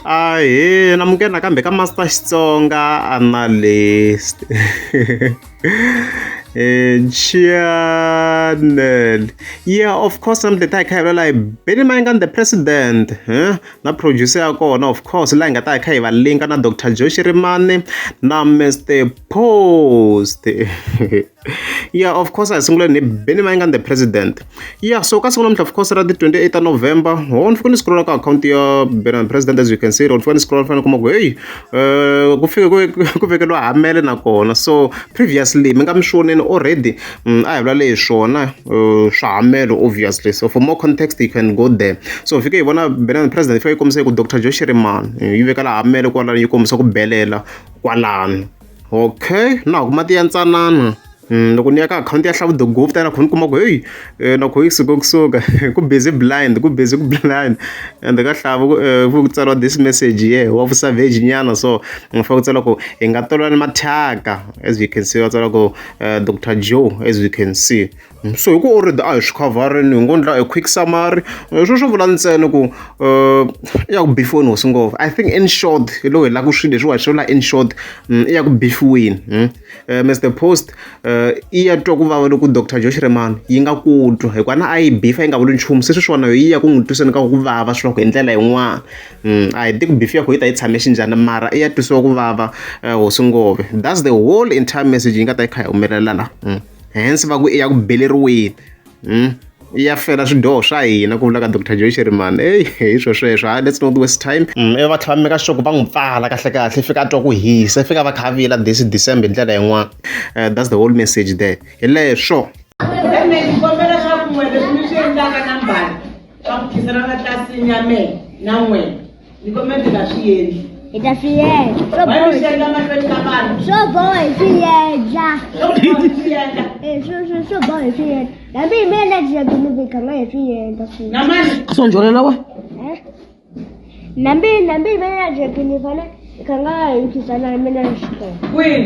Ahee namukela nakambe ka Master Xitsonga Analyst channel. Yeah, of course namuntlha hi ta hi kha hi vulavula hi Benny Mayengani the president na producer ya kona of course laha hi nga ta hi kha hi va linka na Doctor Joe Shirimani na Mister Post. Yeah, of course a hi sunguleni hi Benny Mayengani the president. Yeah, so ka siku namuntlha of course ra ti 28 ta November, ho ni fike ni scrolla ka akhawunti ya Benny president as you can see, ni fike ni scrolla ni fanele kuma ku hey ku fike ku vekeriwa hamele nakona. So previously mi nga mi swi voneni already a hi vulavule hi swona swa hamele obviously. So for more context you can go there. So hi fike hi vona Benny president yi fika yi kombisa ku Doctor Joe Shirimani yi veka laha hamele kwalano yi kombisa ku belela kwalano. Okay na ha ku mati ya ntsanana loko ni ya ka akhawunti ya Hlavu the Gupta na kho ni kuma ku heyi na kho yi suka kusuka ku busy blind ku busy ku blind ende ka Hlavu ku tsariwa this message yeah wa vu-savage nyana so ni fanele ku tsala ku hi nga tolani mathyaka as you can see va tsala ku Doctor Joe as you can see. So hi ku already a hi swi khavharini hi ngo endla a quick summary swo swo vula ntsena ku i ya ku bifiweni hosi ngopfu I think in short hi loko hi lava ku swilo leswiwani swi vula in short i ya ku bifiweni Mister Post i ya twa ku vava loko Doctor Joe Shirimani yi nga ku twa hikuva na a yi bifa yi nga vuli nchumu se sweswiwani na yona yi ya ku n'wi twiseni ka ku vava swi hi ndlela yin'wana a hi tivi ku bifi ya kona yi ta yi tshame xinjhani mara i ya twisiwa ku vava hosi ngove that's the whole entire message yi nga ta yi kha yi humelela la. Hence va ku i ya ku beleriweni i ya fela swidyoho swa hina ku vula ka Doctor Joe Shirimani eyi hi swo sweswo hayi let's not waste time ivi va tlhela va meka sure ku va n'wi pfala kahle kahle i fika a twa ku hisa i fika va kha a vila this December hi ndlela yin'wana that's the whole message there hi leswo. Ene ni kombela swa ku n'we leswi mi swi endlaka na mbali swa ku khiselana tlilasini ya mehe na n'we ni kombela mi nga swi endli. Hi ta swi endla. Swo Why mi swi boha endla mahlweni ka vanhu? swo boha hi swi endla. Swo boha hi swi endla. Eh, swo boha hi swi endla. Hambi hi mina na Jack ni nga hi swi endla swilo. Na mani? A swo njolela we. Eh? Nambi nambi hi mina na Jack ni fane hi kha nga hi khizana hi mina na xikolo. Kwihi?